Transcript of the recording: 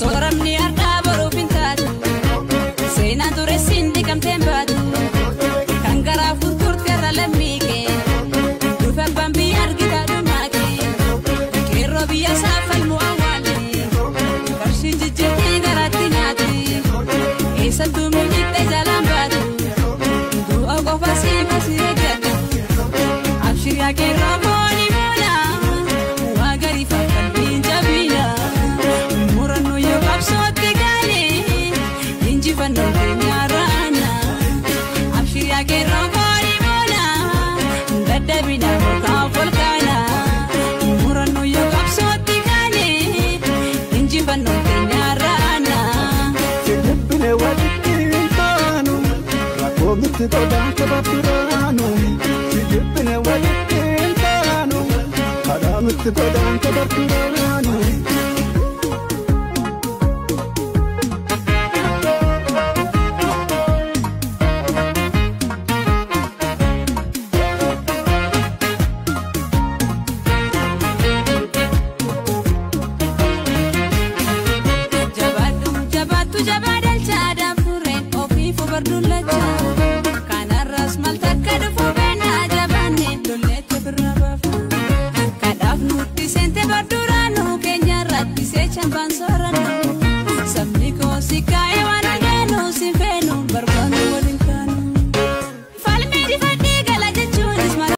Sooramni har'aa boruuf hin taatu. Seenaan ture siin dhiqamteen baatu. Kan garaaf gurgurte irra lammii kee. Dhufe abbaan biyya argita dhumaa kee. Qeerroo biyya isaa falmu awwaale. Qarshiin jijjiirtee garaatti nyaati. Eessattuu miidhagdee jalaan baatu. Du'a qofa siif asii eeggatu. Abshir yaa qeerroo booni moona. Waa gaarii faffaltiin jabina. Murannoo yoo qabsootti galee. Injifannoo keenya raana. Abshir yaa qeerroo booni moona. Dadhabina mukaan volkaana. Murannoo yoo qabsootti galee. Injifannoo keenya raana. Sijibbine walitti hin taanu, rakkoo miti godaansa babbiraanu. Sijibbine walitti hin taanu, karaa miti godaansa babbiraanu. Jabaadhu jabaattu jabaa dalchaa daanfureen ofiif obardullacha. Kanarraas maal takka dhufu beenaa jabaanne lolleetti ofirra baafna. Kadhaaf nutti seente barduraanuu keenyarratti seechaan baan soora.